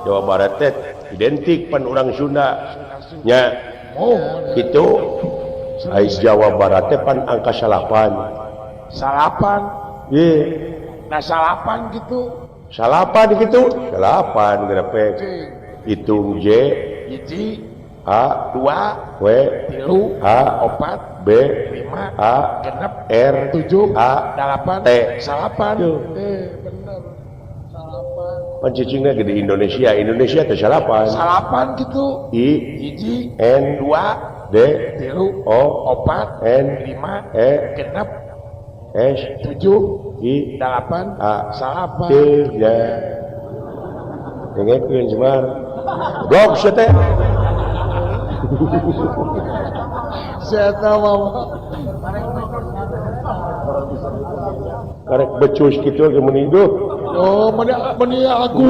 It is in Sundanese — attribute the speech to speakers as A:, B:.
A: Jawa Barat teh identik pan urang Sunda nya.
B: Oh.
A: Gitu. Ai Jawa Barat teh pan angka 9.
B: 9.
A: Ye.
B: Nah, 9 gitu.
A: 9 gitu, 9 grepek. Hitung J.
B: 1.
A: A.
B: 2.
A: W.
B: 3.
A: A.
B: 4.
A: B.
B: 5.
A: A.
B: 6.
A: R.
B: 7.
A: A.
B: 8.
A: T.
B: 9.
A: Tuh.
B: Bener, 9.
A: Pan cicingna gede Indonesia, Indonesia teh 9.
B: 9 gitu.
A: I.
B: 1.
A: N.
B: 2.
A: D.
B: 3.
A: O.
B: 4.
A: N.
B: 5.
A: E.
B: 6.
A: S.
B: 7.
A: I.
B: 8.
A: A.
B: 9.
A: T ya. Dengekeun Semar. Blok sia teh.
B: Saya tahu mama.
A: Karek becus kitu ge meuni hidup.
B: Oh, meni meni aku.